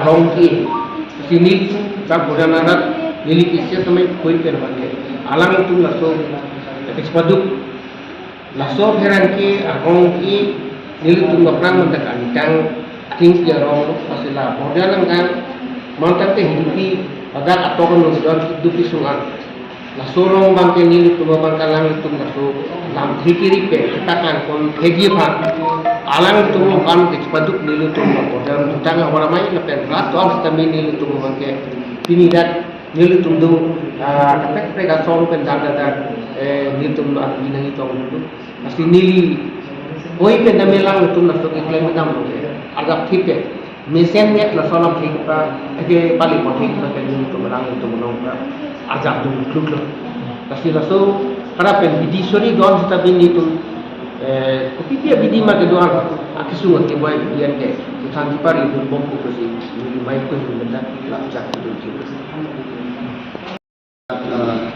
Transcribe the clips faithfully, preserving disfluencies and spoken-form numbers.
Arong ke, si nelitum dak Borjan arat, neli kisi samai koi pen abang ke, alangtum laso, kachepadu. Laso pherangke arong ke nelitum aphrang mandak angkang, Thingpi arong, lasi la Borjan angkang, mantang te Hidipi, ladak atok anung don dupi sungan. Laso arong abang ke nelitum abang ke alangtum laso lamthe kiri pen, kita kan kon thegi aphan. Alangtum kan kachepadu nelitum la Borjan dutang havar amei lapen rat do-an sitame nelitum abang ke pini dak nelitum do, ah, kaprek kaprek asong pen dak dak dak, eh, nelitum do agi nangji tong do. Lasi neli koi pen dam alangtum laso keklem dam lo ke. Arjap thip ke. Mesen nget laso alam thik pa, ke pali pon thik pa ke nelitum alangtum along pa. Arjap do kluk lo. Lasi laso hara pen bidi sori don sita bin nelitum, eh, kopi pi abidi ma kedo-an, akesung akeboi abidi an ke. Than di pari dun bom ko si neli mai ko hin benda lap jak dun ki. Ah,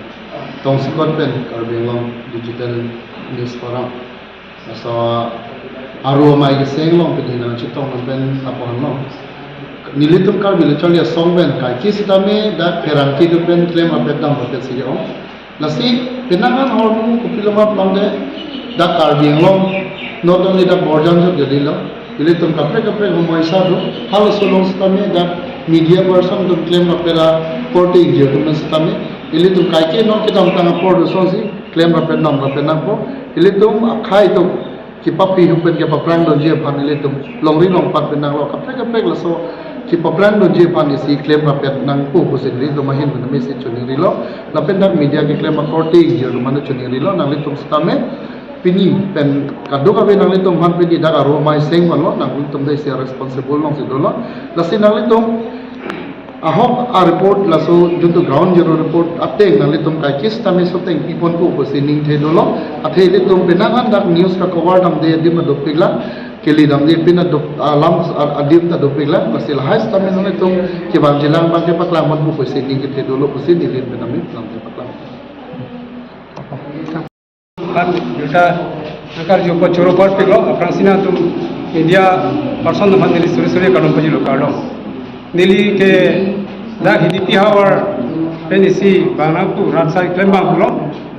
tongsekot pen Karbi Anglong Digital News Forum. Laso aro amei keseng along pen nangchetong pen apor lo. Nelitum Karbi Lo Charli Asong pen kaike sitame dak pherangke atum pen klem rapet dam rapet si ong. Lasi penang an ahormu kopilo ma plang de dak Karbi Anglong, not only dak Borjan jok jadi lo. Ilitum kaprek kaprek homoisa do. Halaso along sitame dak media person atum klem rapet akorte ingjir atum sitame. Ilitum kaike non kedamtang apor do asonsi klem rapet dam rapet nangpo. Ilitum akhei atum kepapi ahut pen kepaphrang dunji aphan ilitum longri longpat pen nanglo, kaprek kaprek laso kepaphrang dunji aphan isi klem rapet nangpo pusi ilitum ahin pen mesi choningri lo. Lapen dak media keklem akorte ingjir atum aphan choningri lo, nanglitum sitame pini pen kadokave nanglitum aphan pini dak aro amei seng vanlo, nanglitum dak isi responsible alongsi dolo. Lasi nanglitum ahok a-report laso juntu ground zero report ateng nanglitum kaike sitame soteng pipon ko pusi ningthe dolo. Athe ilitum penang an dak news kakover damde adim ta dopiklang, kele damde pin ta dop, alam a-, adim ta dopiklang. Lasi lahai sitame nanglitum kevangjilang abang ke paklang pon ko pusi ningthe dolo pusi neli pen amin lamthe paklang. Kan juta angkar jupo choro por pilo, aphrang si nangtum media person atum aphan neli suri suri kardom pajirlo, kardom. Neli ke dak Hidipi havar pen isi bang nangpu rat asai klem abang pulo.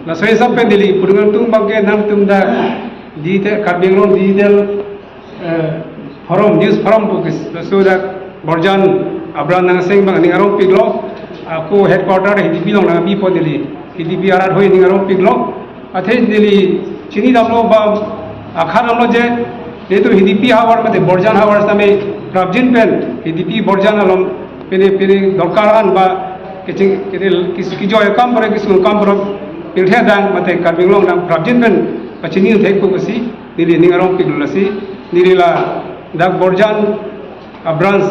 Laso hisap pen neli pudun nangtum abang ke nangtum dak digital, Karbi Anglong digital eh, forum, news forum pu ke laso dak Borjan abran nangseng abang ning arong piklo, ako headquarter Hidipi along nangbi po neli, Hidipi arat hoi ning arong piklo, athe neli chini damlo ba akha damlo je, nelitum Hidipi havar mate Borjan havar sitame prapjin pen, Hidipi Borjan along pine pine dorkar an ba keching, kine kis-, kijoi akam pore kisung akam pore pirthe adang mate Karbi Anglong adang prapjin pen pachini thek ko pusi neli ning arong piklo. Lasi neli la dak Borjan a-branch,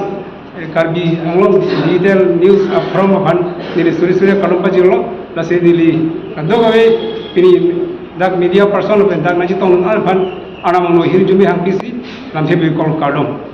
eh, Karbi Anglong Digital News a-forum aphan neli suri suri kardom pajirlo. Lasi neli kadokave pini dak media person pen dak nangchetong aphan arnam angno hirjume hangpi si lamthe bikol, kardom.